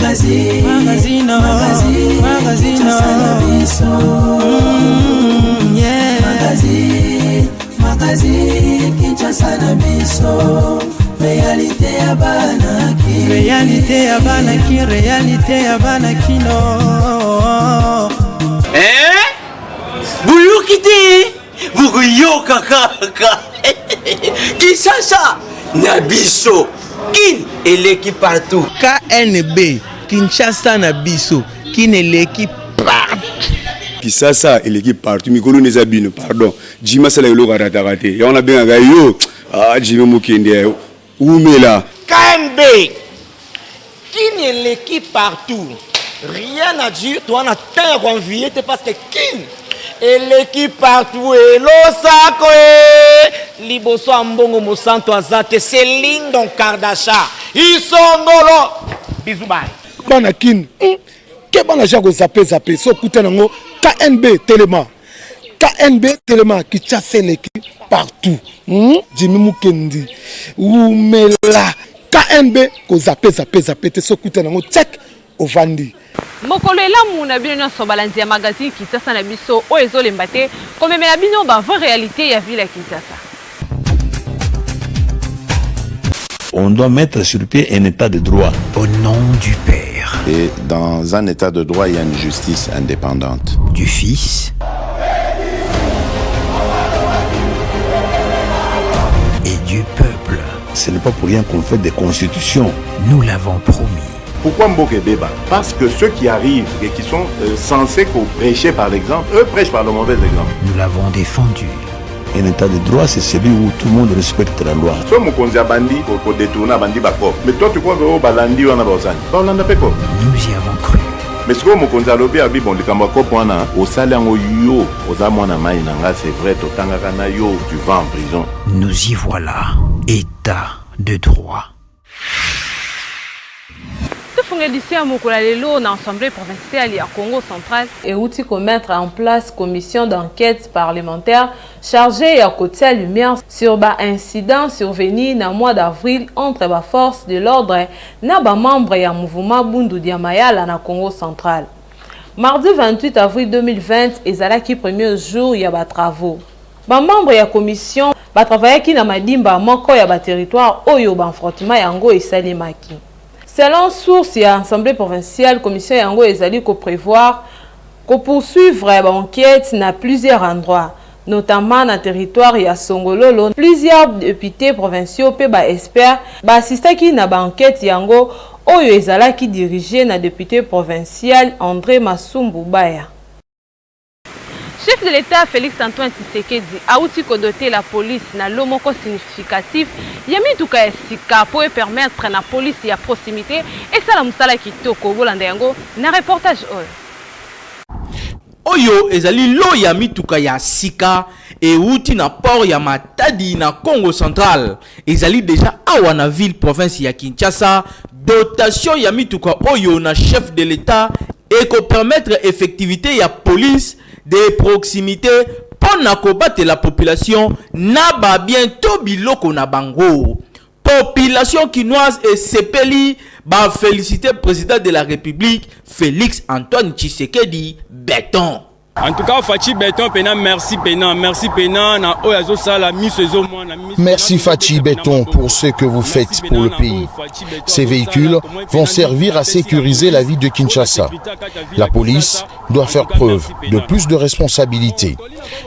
Magazine, magazine, magazine, magazine, yeah. Magazine, magazine, Kinshasa na biso. Réalité ya bana ki. Réalité ya bana ki, réalité ya bana kino. Eh? Boyoki te? Bokoyoka kaka. Kinshasa na biso. Kin eleki partout. KNB, Kinshasa na biso. Kin eleki partout. Kisasa eleki partout mikolo neza bino pardon Jimmy asala eloko arataka te yango nabengaka yo ah Jimmy mokende wumela. KNB Kin eleki partout rien à dire toza na temps ya ko envier te parce que Kin eleki partout elosako e liboso ya mbongo mosantu aza te Celine Don Kardasha isongolo bisous bye. Bana kin hum keba na ja ko zappe zappe so kuta nango KNB telema KNB telema Kinshasa eleki partout hum Jimmy Mukendi wumela KNB ko zappe zappe zappe te so kuta nango check ovandi. Mokolo elamu na bino nionso balandi ya magazine Kinshasa na biso oyo ezolemba te komemela bino ba vraie realite ya ville ya Kinshasa. On doit mettre sur pied un état de droit. Au nom du Père. Et dans un état de droit, il y a une justice indépendante. Du Fils. Et du peuple. Ce n'est pas pour rien qu'on fait des constitutions. Nous l'avons promis. Pourquoi Mboka ebeba? Parce que ceux qui arrivent et qui sont euh, censés prêcher par l'exemple, eux prêchent par le mauvais exemple. Nous l'avons défendu. Un état de droit, c'est celui où tout le monde respecte la loi. So mokonzi abandi ko détourner abandi ba coop. Mais toi tu crois que oh balandi wana baosani? Baolanda pe coop. Nous y avons cru. Mais sikoyo mokonzi alobi abi bon likambo ya coop wana osali yango yo oza mwana mayi na nga c'est vrai totangaka na yo tu vas en prison. Nous y voilà. État de droit. Tofunga edition ya mokolo ya lelo na Assemblee provinciale ya Kongo central. Ewuti ko mettre en place commission d'enquete parlementaire chargee ya kotia lumière sur ba incidents survenus na mois d'avril entre ba forces de l'ordre na ba membres ya mouvement Bundu dia Mayala na Kongo central. Mardi 28 avril 2020 ezalaki premier jour ya ba travaux. Ba membres ya commission ba travaillaki na madimba moko ya ba territoires oyo ba affrontements yango esalemaki. Selon source ya Assemblee provinciale, commission yango ezali ko prevoir ko poursuivre ba enquetes na plusieurs endroits, notamment na territoire ya Songololo. Plusieurs deputes provinciaux mpe ba experts ba assistaki na ba enquetes yango oyo ezalaki dirigees na depute provincial Andre Masumbu Baya. Chef de l'Etat Felix Antoine Tshisekedi awuti ko doter la police na lot moko significatif ya mituka ya sika mpo e permettre na police ya proximite esala mosala kitoko. Bolanda yango na reportage oyo. Oyo ezali lot ya mituka ya sika ewuti na port ya Matadi na Kongo central. Ezali dejà awa na ville province ya Kinshasa. Dotation ya mituka oyo na chef de l'Etat eko permettre effectivite ya police de proximite mpo na kobatela population na ba biens to biloko na bango. Population kinoise esepeli, ba feliciter president de la Republique Felix Antoine Tshisekedi Beton. En tout cas Fatshi Beton pena merci pena merci pena na oyo azosala miso ezomwana Merci Fatshi Beton pour ce que vous faites pour le pays. Ces véhicules vont servir à sécuriser la ville de Kinshasa. La police doit faire preuve de plus de responsabilité.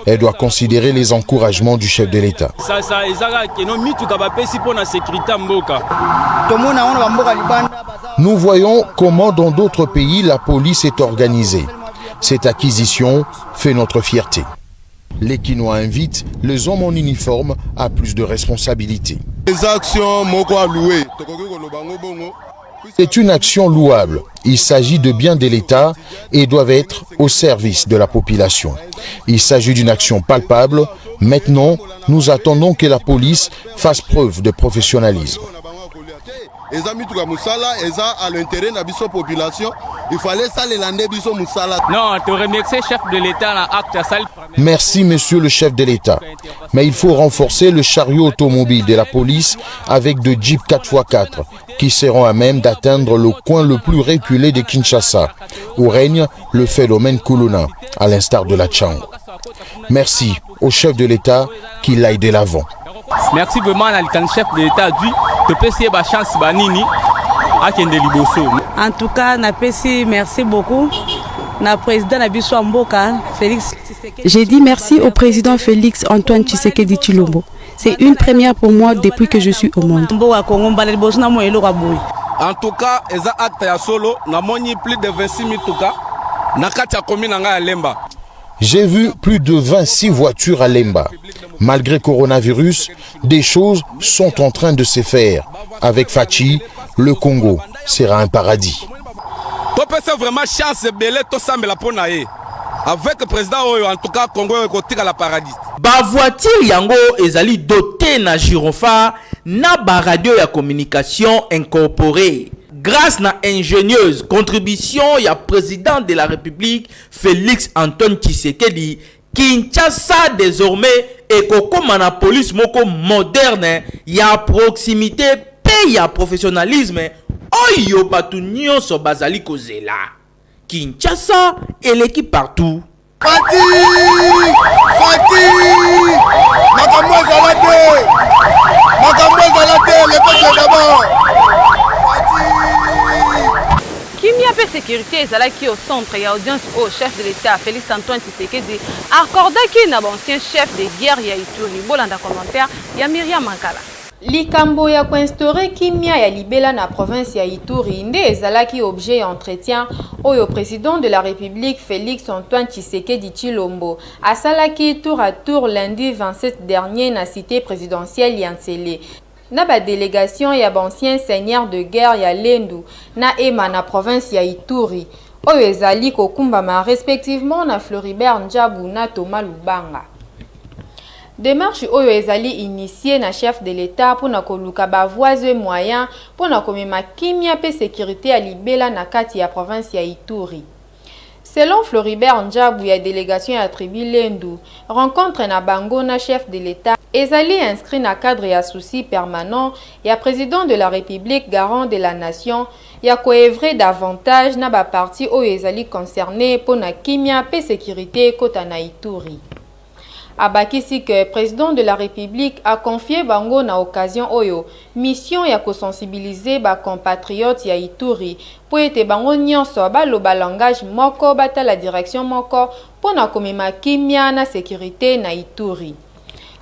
Elle doit considérer les encouragements du chef de l'État. Nous voyons comment dans d'autres pays la police est organisée. Cette acquisition fait notre fierté. Les Quinois invitent les hommes en uniforme à plus de responsabilités. C'est une action louable. Il s'agit de biens de l'État et doivent être au service de la population. Il s'agit d'une action palpable. Maintenant, nous attendons que la police fasse preuve de professionnalisme. Eza mituka musala eza à l'intérêt na biso population il fallait salela nde biso musala. Non, to remercier chef de l'État na acte asali. Merci monsieur le chef de l'État. Mais il faut renforcer le chariot automobile de la police avec de Jeep 4x4. qui seront à même d'atteindre le coin le plus reculé de Kinshasa, où règne le phénomène Kuluna, à l'instar de la Tshangu. Merci au chef de l'État qui l'aille de l'avant. Merci vraiment na likanisi chef de l'État azwi topesi ye ba chance ba nini akende liboso. En tout cas napesi merci beaucoup na président na biso ya mboka Félix J'ai dit merci au président Félix Antoine Tshisekedi Tshilombo. C'est une première pour moi depuis que je suis au monde. Mboka Congo mbala liboso na moi eloko ya boye. En tout cas eza acte ya solo namoni plus de 26 mituka na kati ya commune na ngai ya Lemba. J'ai vu plus de 26 voitures à Lemba. Malgré coronavirus, des choses sont en train de se faire. Avec Fatshi, le Congo sera un paradis. Topesa vraiment chance ebele tosambela mpo na ye. Avec président oyo en tout cas Congo ekotikala paradis. Ba voitures yango ezali dotees na gyrophare na ba radios ya communication incorporees. Grace na ingenieuse contribution ya president de la Republique Felix Antoine Tshisekedi, Kinshasa desormais ekokoma na police moko moderne ya proximite mpe ya professionnalisme oyo bato nionso bazali kozela. Kinshasa eleki partout. Fati! Fati! Makambo ezala te! Makambo ezala te! Le peuple d'abord! Kimia mpe securite ezalaki au centre ya audience oyo chef de l'Etat Felix Antoine Tshisekedi accordaki na ba anciens chefs de guerre ya Ituri. Bolanda commentaire ya Myriam Mankala. Likambo ya ko instaurer kimia ya libela na province ya Ituri nde ezalaki objet ya entretien oyo president de la Republique Felix Antoine Tshisekedi Tshilombo asalaki tour à tour lundi 27 dernier na cite presidentielle ya N'Sele na ba delegations ya ba anciens seigneurs de guerre ya Lendu na Hema na province ya Ituri oyo ezali kokumbama respectivement na Floribert Ndjabu na Thomas Lubanga. Demarche oyo ezali initier na chef de l'Etat mpo na koluka ba voies et moyens mpo na komema kimia mpe securite ya libela na kati ya province ya Ituri. Selon Floribert Ndjabu ya delegation ya tribu Lendu, rencontre na bango na chef de l'Etat ezali inscrit na cadre ya souci permanent ya president de la Republique garant de la nation ya ko oeuvrer davantage na ba parties oyo ezali concernees mpo na kimia mpe securite ekota na Ituri. Abakisi que president de la Republique a confier bango na occasion oyo mission ya ko sensibiliser ba compatriotes ya Ituri mpo ete bango nionso baloba langage moko batala direction moko mpo na komema kimia na securite na Ituri.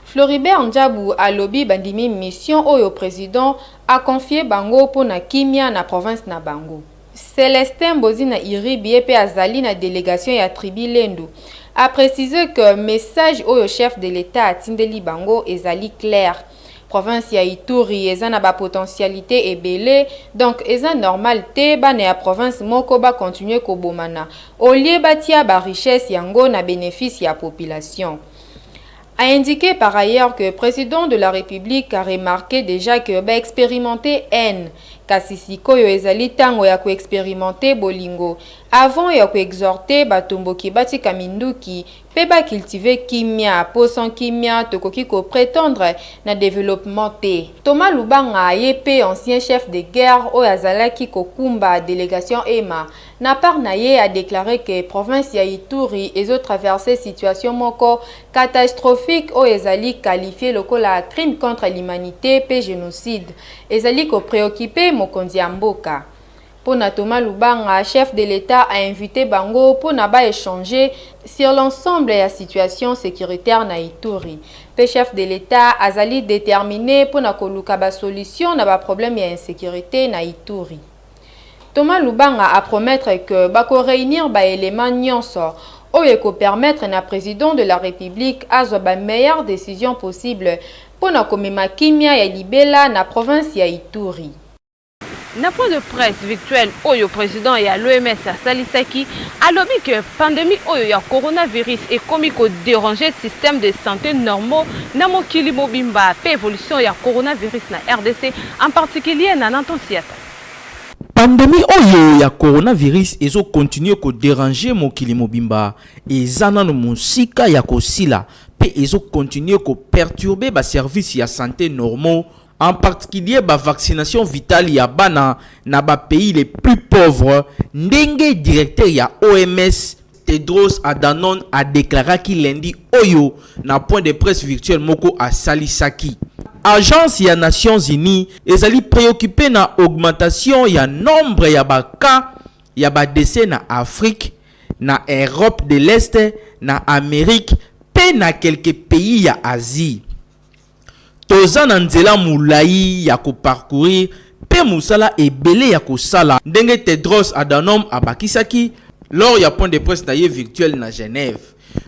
Floribert Ndjabu alobi bandimi mission oyo president a confier bango mpo na kimia na province na bango. Celestin Mbozina Iribi ye pe azali na delegation ya tribu Lendu a preciser que message oyo chef de l'Etat atindeli bango ezali clair. Province ya Ituri eza na ba potentialites ebele donc eza normal te bana ya province moko ba continuer kobomana au lieu batia ba richesses yango na benefice ya population. A indiqué par ailleurs que president de la Republique a remarque dejà que ba experimenter haine, kasi sikoyo ezali tango ya ko experimenter bolingo avant ya ko exhorter batomboki batika minduki pe ba cultiver kimia po sans kimia tokoki ko pretendre na developpement te. Thomas Lubanga ye pe ancien chef de guerre oyo azalaki kokumba delegation Hema Na part na ye a declare que province ya Ituri ezo traverser situation moko catastrophique oyo ezali qualifier lokola crime contre l'humanite pe genocide ezali ko preoccuper mokonzi ya mboka. Po na Thomas Lubanga, chef de l'Etat a inviter bango po na ba echanger sur l'ensemble ya situation securitaire na Ituri. Pe chef de l'Etat azali determiner po na koluka ba solutions na ba problèmes ya insecurite na Ituri. Thomas Lubanga a promettre que bako reunir ba elements nionso oyo eko permettre na president de la Republique azwa ba meilleures decisions possibles mpo na komema kimia ya libela na province ya Ituri. Na point de presse virtuel oyo president ya l'OMS asalisaki, alobi que pandemie oyo ya coronavirus ekomi ko deranger système de sante normaux na mokili mobimba pe evolution ya coronavirus na rdc en particulier na Nanton Siata. Pandemie oyo ya coronavirus ezo continuer ko deranger mokili mobimba, eza nanu mosika ya kosila pe ezo continuer ko perturber ba services ya sante normaux. en particulier ba vaccination vitale ya bana na ba pays les plus pauvres, ndenge directeur ya OMS Tedros Adhanom a declaraki lundi oyo na point de presse virtuel moko asalisaki. Agence ya Nations Unies ezali preoccupe na augmentation ya nombre ya ba cas ya ba decès na Afrique, na Europe de l'Est, na Amerique mpe na quelques pays ya Asie. Toza na nzela molayi ya ko parcourir mpe mosala ebele ya kosala, ndenge Tedros Adhanom abakisaki lors ya point de presse na ye virtuel na Genève.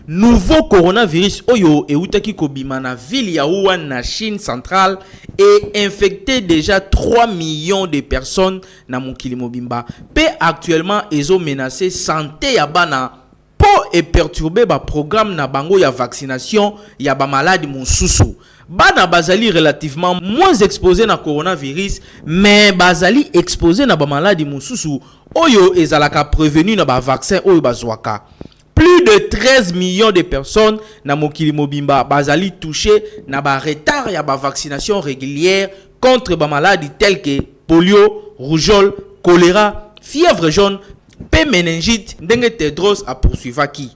Nouveau coronavirus oyo ewutaki kobima na ville ya Wuhan na Chine centrale e infecte dejà 3 millions de personnes na mokili mobimba mpe actuellement ezo menacer sante ya bana mpo e perturber ba programmes na bango ya vaccination ya ba malades mosusu. Bana bazali relativement moins exposes na coronavirus mais bazali exposes na ba malades mosusu oyo ezalaka prevenu na ba vaccins oyo bazwaka. Plus de 13 millions de personnes na mokili mobimba bazali touches na ba retards ya ba vaccinations regulières contre ba maladies telles que polio, rougeole, cholera, fièvre jaune mpe meningite, ndenge Tedros a poursuivaki.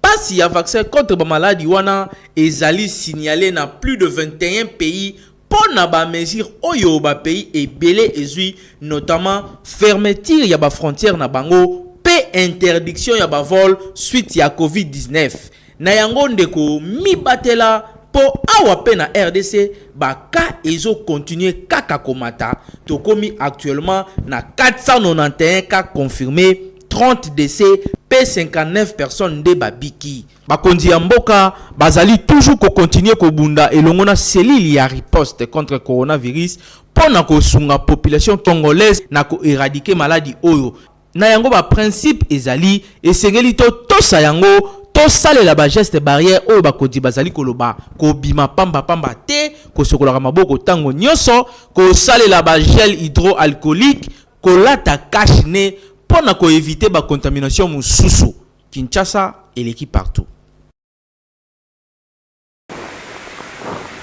Pasi ya vaccin contre ba maladies wana ezali signale na plus de 21 pays mpo na ba mesures oyo ba pays ebele ezwi, notamment fermeture ya ba frontières na bango mpe interdiction ya ba vols suite ya Covid-19. Na yango ndeko mibatela mpo awa mpe na rdc ba cas ezo continuer kaka komata, tokomi actuellement na 491 cas confirmes, 30 décès mpe 59 personnes nde babiki. Bakonzi ya mboka bazali toujours ko continuer kobunda elongo na cellule ya riposte contre coronavirus mpo na kosunga population congolaise na ko eradiquer maladi oyo. Na yango ba principes ezali, esengeli totosa yango, tosalela ba gestes barrières oyo bakonzi bazali koloba, kobima pamba pamba te, kosokolaka maboko tango nionso, kosalela ba gel hydroalcoolique, kolata cache-nez mpo na ko eviter ba contaminations mosusu. Kinshasa eleki partout.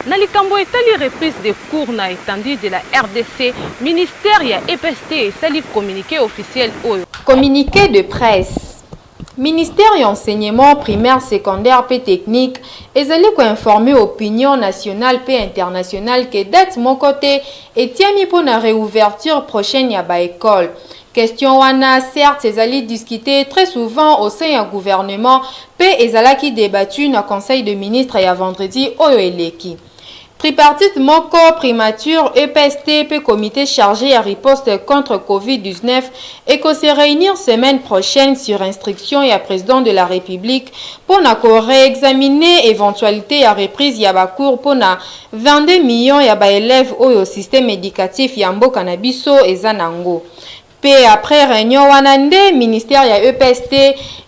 Na likambo etali reprise des cours na etendue de la rdc, ministère ya EPST esali communiqué officiel oyo. Communiqué de presse. Ministère ya Enseignement primaire, secondaire mpe technique ezali ko informer opinion nationale mpe internationale que date moko te etiami mpo na reouverture prochaine ya ba ecoles. Question wana certes ezali discuter très souvent au sein ya gouvernement mpe ezalaki debattu na conseil de ministres ya vendredi oyo eleki. Tripartite moko, primature, EPST mpe comite charge ya riposte contre Covid 19 eko se reunir semaine prochaine sur instruction ya president de la Republique mpo na ko reexaminer eventualite ya reprise ya ba cours mpo na 22 millions ya ba elèves oyo système educatif ya mboka na biso eza nango. Mpe après reunion wana nde ministère ya EPST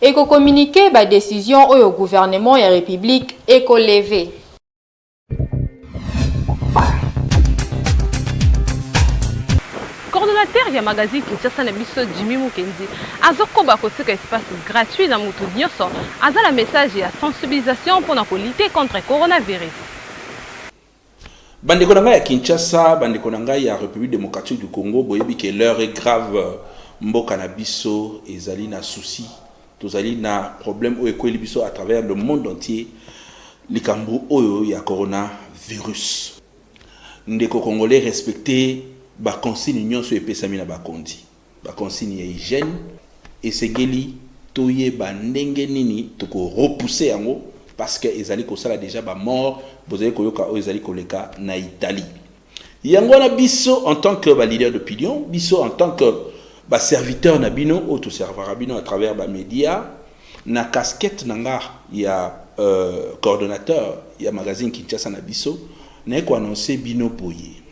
eko communiquer ba decisions oyo gouvernement ya Republique eko lever. Coordonnateur ya magazine Kinshasa na biso Jimmy Mukendi azokoba kotika espace gratuit na mutu nyonso aza na message ya sensibilisation mpona ko lutter contre coronavirus. Bandeko na ngai ya Kinshasa, bandeko na ngai ya Republique democratique du Congo, boyebi que l'heure est grave, mboka na biso ezali na souci, tozali na problème oyo ekweli biso à travers le monde entier, likambo oyo ya coronavirus. Ndeko congolais, respecter ba consignes nyonso epesami na bakonzi, ba consignes ya hygiène, esengeli toyeba ndenge nini toko repousser yango parce que ezali kosala dejà ba morts, bozali koyoka oyo ezali koleka na Italie. Yango wana biso en tant que ba leaders d'opinion, biso en tant que ba serviteurs na bino oyo toservaka bino à travers ba medias, na casquette na nga ya euh, coordonnateur ya magazine Kinshasa na biso, naye ko annoncer bino boye: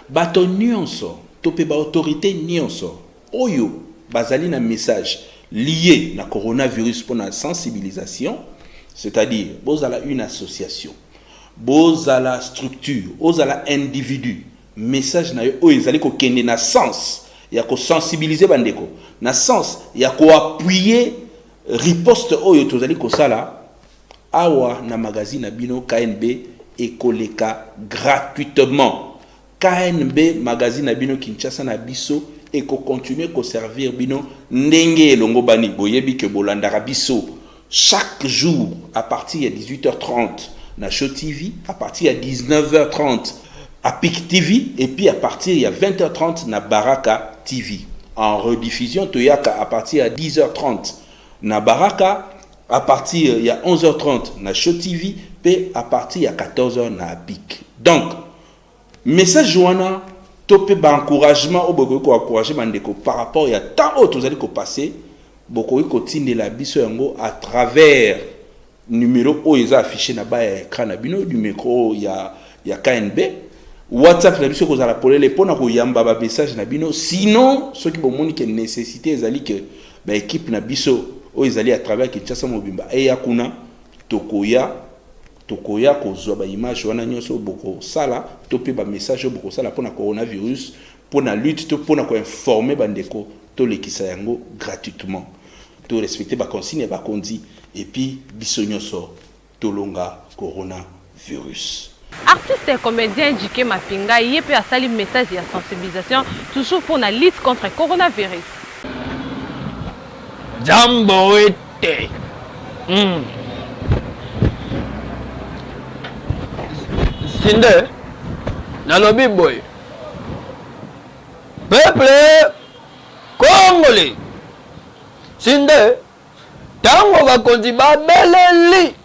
bato nyonso to mpe ba autorités nyonso oyo bazali na message lié na coronavirus mpo na sensibilisation, c'est-à-dire bozala une association, bozala structure, ozala individu, message na yo oyo ezali kokende na sens ya kosensibiliser bandeko, na sens ya koappuyer riposte oyo tozali kosala awa na magazine na bino KNB, ekoleka gratuitement. KNB magazine na bino Kinshasa na biso eko continuer ko servir bino ndenge elongobani. Boyebi que bolandaka biso chaque jour à partir ya 18h30 na Show TV, à partir ya 19h30 à Pic TV et puis à partir ya 20h30 na Baraka TV. En rediffusion toyaka à partir ya 10h30 na Baraka, à partir ya 11h30 na Show TV pe à partir ya 14h na Pic. Donc message wana to pe ba encouragement oyo bokoki ko encourager ba ndeko par rapport ya temps oyo tozali ko passer, bokoki kotindela biso yango à travers numero oyo eza affiché na ba ya écran na bino, numero ya KNB. WhatsApp na biso ekozala polele mpona koyamba ba message na bino. Sinon soki bomoni ke nécessité ezali ke ba équipe na biso oyo ezali à travers Kinshasa mobimba eya kuna, tokoya kozwa ba image wana nyonso bokosala to mpe ba message oyo bokosala mpona coronavirus, mpona lutte to mpona koinformer bandeko, tolekisa yango gratuitement. To respecter ba consigne ya bakonzi et puis biso nyonso tolonga coronavirus. Artiste et comédien Jike Mapinga ye mpe asali message ya sensibilisation toujours pour la lutte contre coronavirus. Jambo ete. Sinde nalobi boye, peuple congolais, sinde ntango bakonzi babeleli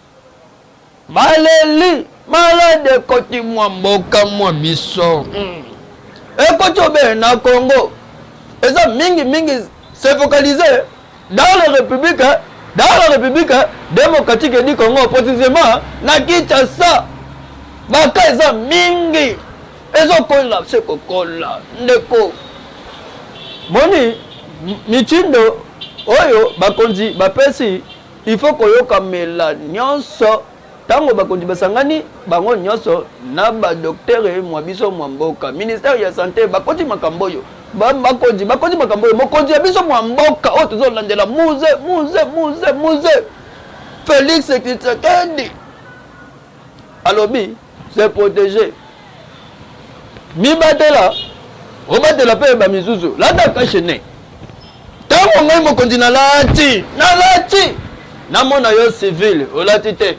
baleli malade ekoti mwa mboka mwa biso, Ekoti obe na Congo eza mingi mingi se focaliser dans la République démocratique du Congo, précisément na Kinshasa. Baka eza mingi, ezokola se kokola. Ndeko, moni mitindo oyo bakonzi bapesi, il faut koyokamela nyonso. Ntango bakonzi basangani bango nyonso na badoktere mwa biso mwa mboka, ministère ya santé bakoti makambo oyo, bakonzi bakoti makambo oyo, mokonzi ya biso mwa mboka oyo tozolandela, muze muze muze muze Félix Tshisekedi alobi se protéger, mibatela, obatela mpe bamisusu, lata cache-nez. Ntango ngai mokonzi nalati, namona yo civile olati te.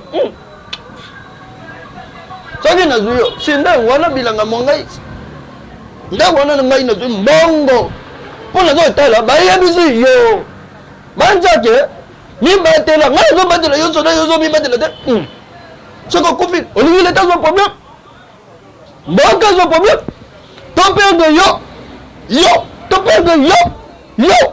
Soki nazwi yo si nde wana bilanga mwa ngai, nde wana na ngai nazwi mbongo mpo nazotala. Bayebisi yo banzake mibatela, ngai nazobatela yo, soda yo ozomibatela te. Soki okufi, olingi leta azwa problème, mboka azwa problème, to perdre yo, yo to perdre yo yo.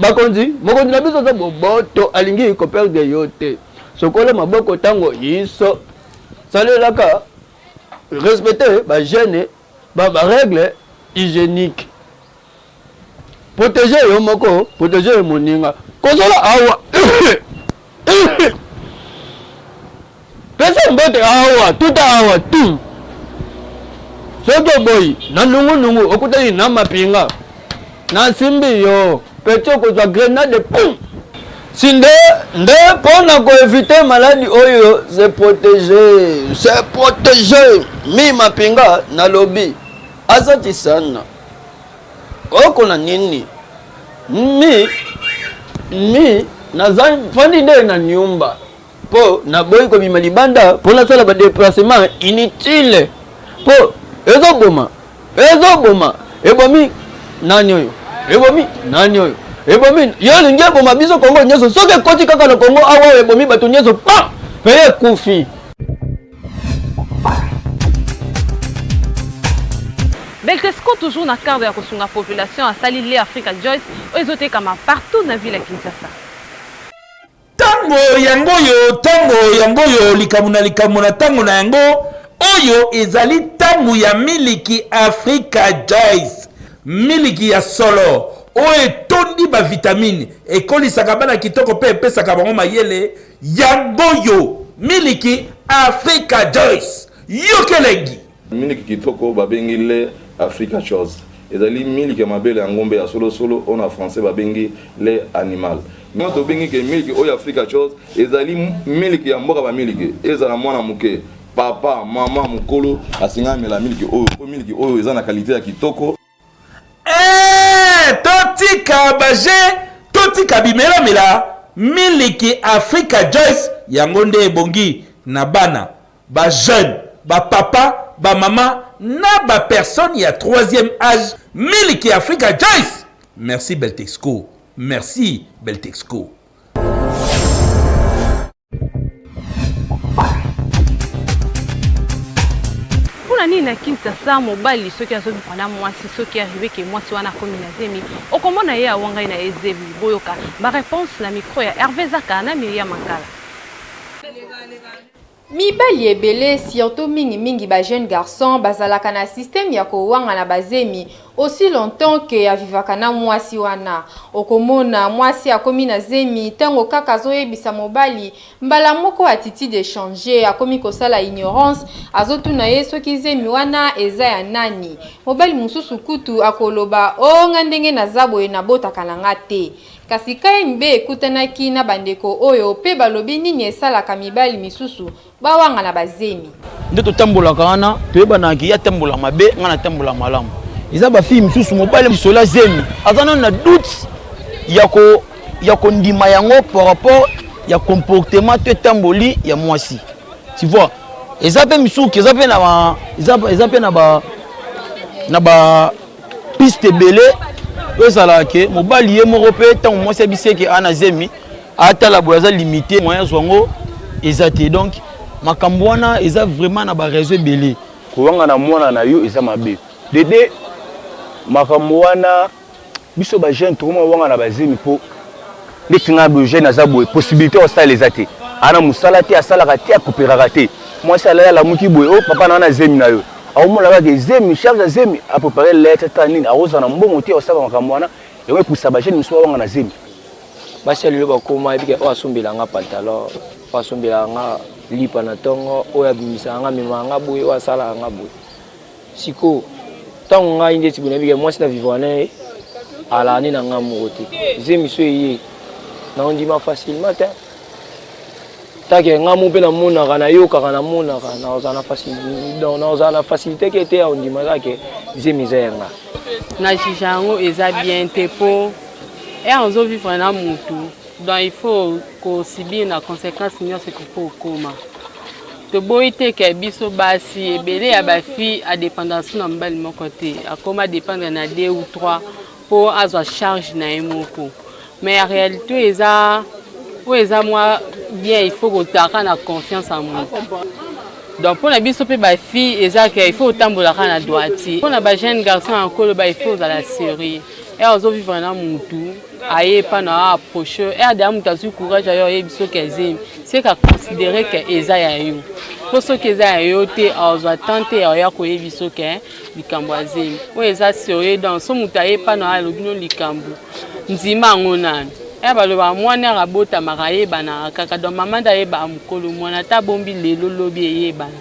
Bakonzi, mokonzi na biso aza boboto, alingi koperdre yo te. Sokola maboko ntango yiso, salelaka, respecte bahygiène, barègle hygiénique, protege yo moko, protege moninga. Kozola awa, pesa mbote awa, tuta awa tu. Soki oboyi na nungunungu, okutani na mapinga, nasimbi yo peti, okozwa grenade pum. Si nde nde mpona koéviter maladi oyo, se protéger, se protéger. Mi mapinga nalobi azati sana oko na nini mi naza fandi nde na nyumba mpo naboyi kobima libanda mpo nasala badéplacement inutile, mpo ezoboma, ezoboma. Ebomi nani oyo? Ebomi nani oyo? Ebomi yo, olingi eboma biso Kongo nyonso. Soki ekoti kaka na Kongo awa oyo, ebomi bato nyonso pam, peye ekufi. Beltesco toujours na cadre ya kosunga population asali le Africa Joyce oyo ezotekama partout na ville ya Kinshasa. Ntango yango oyo, ntango yango oyo, likambo na likambo na ntango na yango. Oyo ezali ntango ya miliki Africa Joyce, miliki ya solo oyo etondi bavitamine, ekolisaka bana kitoko mpe epesaka bango mayele. Yango oyo miliki Africa Joyce, yoka elengi. Miliki kitoko babengi lait Africa Choice ezali miliki ya mabele ya ngombe ya solosolo oyo na français babengi lait animal. Bino tobengi ke miliki oyo Africa Choice ezali miliki ya mboka. Bamiliki ezala mwana moke. Papa, mama, mokolo asenga amela miliki oyo mpo miliki oyo eza na qualité ya kitoko. Eeh totika ba jeux totika bimelamela miliki Africa Joyce yango nde ebongi na bana ba jeune ba papa ba mama na ba personne ya troisième age miliki Africa Joyce merci Beltexco merci Beltexco. Mpo na nini na Kinshasa mobali soki azobima na mwasi soki arrive ke mwasi wana akomi na zemi okomona ye awangai na ye zemi boyoka ba reponse na micro ya Herve Zaka na Myriam Mankala. Mibali ebele surtout mingi mingi ba jeunes garçons bazalaka na système ya kowangana ba zemi aussi longtemps que a vivaka na muasi wana. Okomona muasi akomi na zemi tango kaka azoyebisa mobali mbala moko attitude e changer akomi kosala ignorance azotuna ye soki zemi wana eza ya nani. Mobali mosusu kutu akoloba oh nga ndenge naza boye nabotaka na nga te. Kasi KNB ekutanaki na bandeko oyo pe balobi nini esalaka mibali misusu bawangana ba zemi. Nde totambolaka wana toyebanaka ke ye atambola mabe ngai natambola malamu. Eza ba fille misusu mobali lisolo ya zemi aza nanu na doute ya ko ya kondima yango par rapport ya comportement to etamboli ya mwasi tu vois eza pe misuki eza pe na ba eza pe na ba na ba piste ebele oyo ezalaka ke mobali ye moko mpe ntango mwasi ayebisi ye ke ana zemi atala boye aza limite moyen azwa yango eza te donc makambo wana eza vraiment na ba raison ebele. Kowangana mwana na yo eza mabe dede makambo wana biso ba jeune tokoma wangana ba zemi po ndeti nga boye jeune aza boye possibilité ya kosala eza te ana mosala te asalaka te akoperaka te mwasi alali alamuki boye o oh, papa na na zemi na yo akomona kaka zemi charge ya zemi aprepare lettre ta nini akozala na mbongo te akosala makambo wana yango epusa ba jeune mosusu bawanga na zemi basi ya lelo bakoma yebi ke oyo asombela nga pantalon oyo asombelaka nga lipa na ntongo oyo abimisaka nga amemaka nga boye oyo asalaka nga boye Sikoyo tango ngai ndeti boye nayebi ke mwasi na vivre na ye alaka nde na ngai moko te zemi so eye naondima facilement te take ngai mo mpe namonaka nayokaka namonaka nakozala na facilité donc nakozala na facilité ke te ya ondima kaka ke zemi eza ya ngai. Na juge yango eza bien te po heure ozo vivre na mutu donc il faut ko subir na consequence nionso ekoki kokoma. Toboyi te ke biso basi ebele ya ba filles a dependaka lisusu na mobali moko te, akoma dependre na deux ou trois po azwa charge na ye moko. Mais en realite oyo eza oyo eza mwa bien il faut kozalaka na confiance ya mutu. Donc pona biso pe ba filles eza ke il faut otambolaka na droiture. Pona ba jeunes garçons ya koloba il faut ozala serieux. Heure ozo vivre na mutu aye epa na yo approche yo heure deja mutu azwi courage ayo ayebi soki azemi c'est ka considere ke eza ya yo po soki eza ya yo te azwa temps te ya oya koyebi soki likambo ya zemi oyo eza serieux donc so mutu aye epa na yo alobi no likambo ndima yango nanu heure balobaka mwana heure abotamaka ayebanaka kaka donc mama nde ayebaka mokolo mwana ata abombi lelo lobi eyebana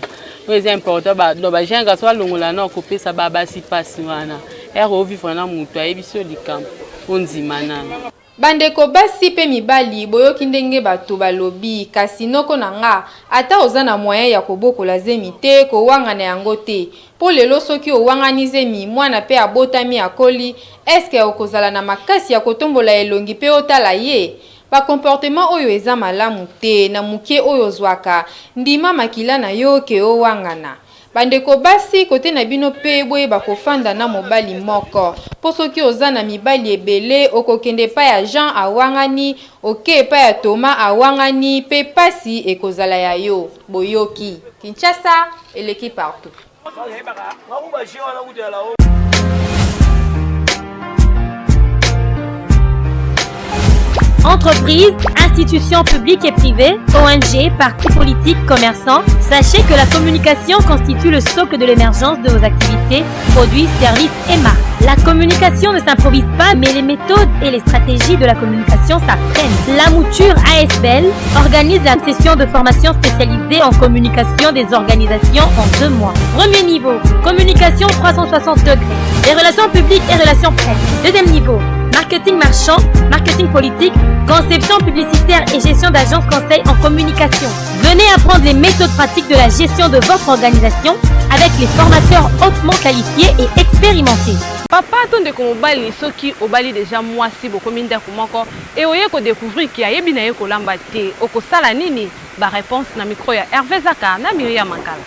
oyo eza important ba donc ba jeune garçon balongola na kopesa ba basi pasi wana heure o vivre na mutu ayebisi yo likambo ondima nanu. Bandeko basi pe mibali boyoki ndenge batu balobi kasi noko na nga ata oza na moyen ya kobokola zemi te kowangana yango te po lelo soki owangani zemi mwana pe abotami akoli est ce que okozala na makasi ya kotombola elongi pe otala ye? Ba comportement oyo eza malamu te na mukie oyo ozwaka ndima makila na yo ke owangana. Ba ndeko basi kote na bino pe boyeba kofanda na mobali moko po soki oza na mibali ebele okokende epai ya Jean awangani oke epai ya Thomas awangani pe pasi ekozala ya yo. Boyoki. Kinshasa eleki partout. Entreprises, institutions publiques et privées, ONG, partis politiques, commerçants, sachez que la communication constitue le socle de l'émergence de vos activités, produits, services et marques. La communication ne s'improvise pas, mais les méthodes et les stratégies de la communication s'apprennent. La mouture ASBL organise la session de formation spécialisée en communication des organisations en deux mois. Premier niveau, communication 360 degrés, les relations publiques et relations presse. Deuxième niveau, marketing marchand, marketing politique, conception publicitaire et gestion d'agence conseil en communication. Venez apprendre les méthodes pratiques de la gestion de votre organisation avec les formateurs hautement qualifiés et expérimentés. Papa to ndeko mobali soki obali dejà mwasi bokomi ndaku moko et oye ko decouvrir que ayebi naye kolamba te okosala nini? Ba reponses na micro ya Herve Zaka na Myriam Mankala.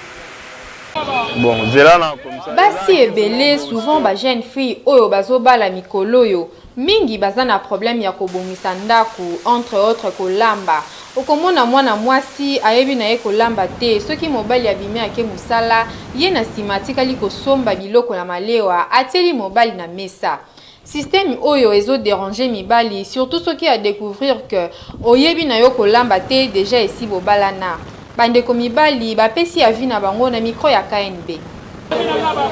Bon, zela na comme ça. Basi ebele souvent ba jeune fille oyo bazobala mikoloyo mingi baza na problème ya kobongisa ndaku entre autres kolamba okomona mwana mwasi ayebi naye kolamba te soki mobali abimi ake musala ye na sima atikali kosomba biloko na malewa atieli mobali na mesa Système oyo ezo deranger mibali surtout soki a decouvrir que oyebi na yo kolamba te dejà esi bobalana. Ba ndeko mibali ba pesi avis na bango na micro ya KNB.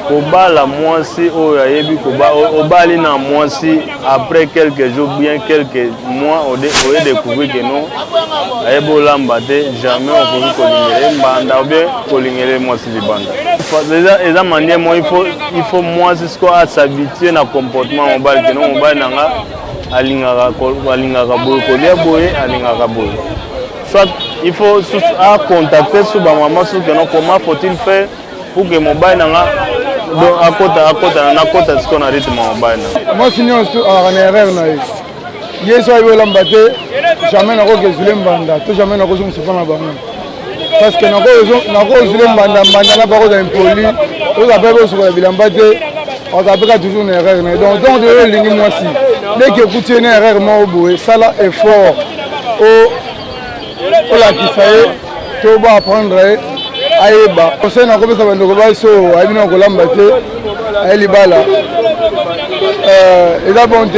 Kobala mwasi oyo ayebi koba obali na mwasi après quelques jours bien quelques mois oye découvrir que non ayebi olamba te jamais okoki kolingela ye mbanda ou bien kolingela ye mwasi libanda eza manière moko il faut il faut mwasi sikoyo as'habitue na comportement ya mobali keno mobali na nga alingaka alingaka boye kolia boye alingaka boye soit il faut acontacte su bamama su keno comment faut-il faire pour que mobali na nga donc akota akota nakota sikoyo na rythme ya mobali na mwasi nyonso alaka na erreur na ye ye so ayebi olamba te jamais nakoki ezule mbanda to jamais nakozongisa mpo na bango parce que nakozule mbanda mbanda na bakoza impoli oza mpe kosukola bilamba te aza mpe ka toujours na erreur na ye donc donc oyo olingi mwasi leki ekuti ye na erreur moko boye sala effort olakisa ye to ba apprendre ye ayeba conseil nakopesa bandeko basi oyo ayebi na kolamba te aye libala euh, eza bon te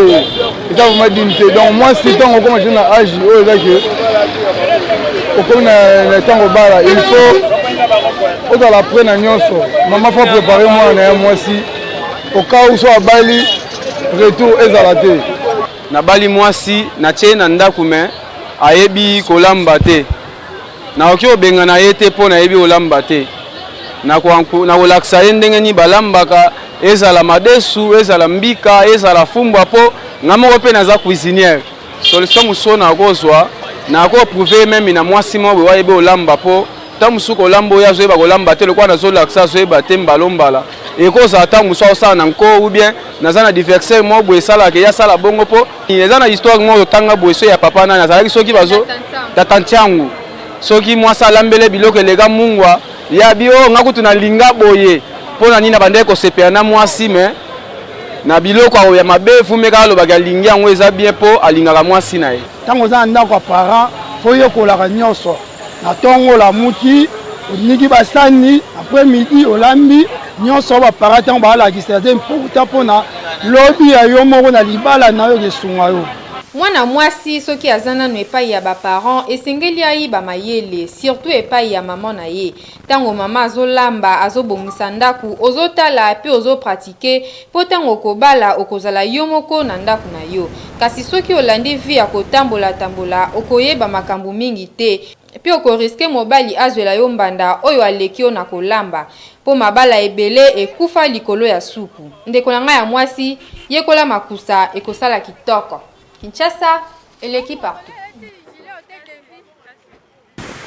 eza vraiment digne te donc mwasi ntango okoma te na age oyo eza ke okomi na ntango obala il faut ozala près na nyonso mama faut prépare mwana na ye mwasi au cas où so abali retour ezala te Nabali mwasi natie ye na ndaku mais ayebi kolamba te nakoki kobengana ye te po nayebi kolamba te nakolakisa ye ndenge nini balambaka ezala madesu ezala mbika ezala fumbwa po nga moko pe naza cuisinière solution mosusu nakozwa nako prouver meme na mwasi moko boye ayebi kolamba po Tango mosusu kolamba oyo azoyeba kolamba te lokola nazolakisa azoyeba te mbala mbala ekozala ntango mosusu akosala na nko ou bien naza na diversaire moko boye esalaka ye asala bongo mpo eza na histoire moko totanga boye so ya papa nani azalaki soki bazo tata ntiangu soki mwasi alambele biloko eleka mungwa ya bi o oh, nga kutu nalinga boye mpo na nini abandaki kosepela na mwasi me na biloko ya mabe fumeka alobaki alingi yango eza bien mpo alingaka mwasi na ye ntango oza na ndako ya parent fo oyekolaka nyonso Na tongo olamuki oniki basani après midi olambi nyonso ba parents ntango balakisa eza important mpona lobi ya yo moko na libala na yo esunga yo. Mwana mwasi soki aza nanu epayi ya ba parents esengeli ayiba mayele surtout epayi ya maman na ye. Tango maman azolamba azobongisa ndaku ozotala pe ozo pratiquer po tango okobala okozala yo moko na ndaku na yo. Kasi soki olandi vie ya kotambola tambola okoyeba makambu mingi te pe oko risquer mobali azwela yo mbanda oyo aleki yo na kolamba po mabala ebele ekufa likolo ya supu. Ndeko na nga ya mwasi yekola makusa ekosala kitoko. Kinshasa eleki partout.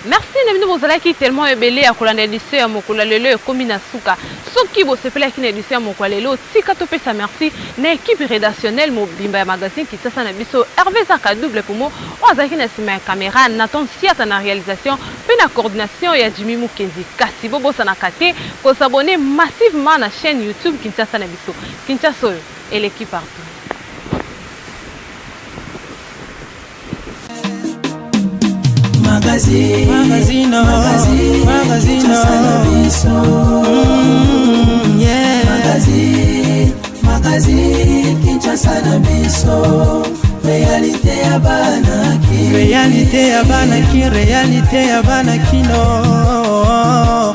Merci na bino bozalaki tellement ebele ya kolanda edition ya mokolo ya lelo ekomi na suka. Soki bosepelaki na edition ya mokolo ya lelo, tika topesa merci na equipe redactionnelle mobimba ya magazine Kinshasa na biso, Herve Zaka double poumon oyo azalaki na sima ya camera, Nathan Siata na realisation pe na coordination ya Jimmy Mukendi. Kasi bobosanaka te ko s'abonner massivement na chaine YouTube Kinshasa na biso. Kinshasa oyo eleki partout. Magazine, magazine, magazine, magazine, yeah. Magazine, magazine, Kinshasa na biso. Réalité ya bana ki. Réalité ya bana ki, réalité ya bana kino.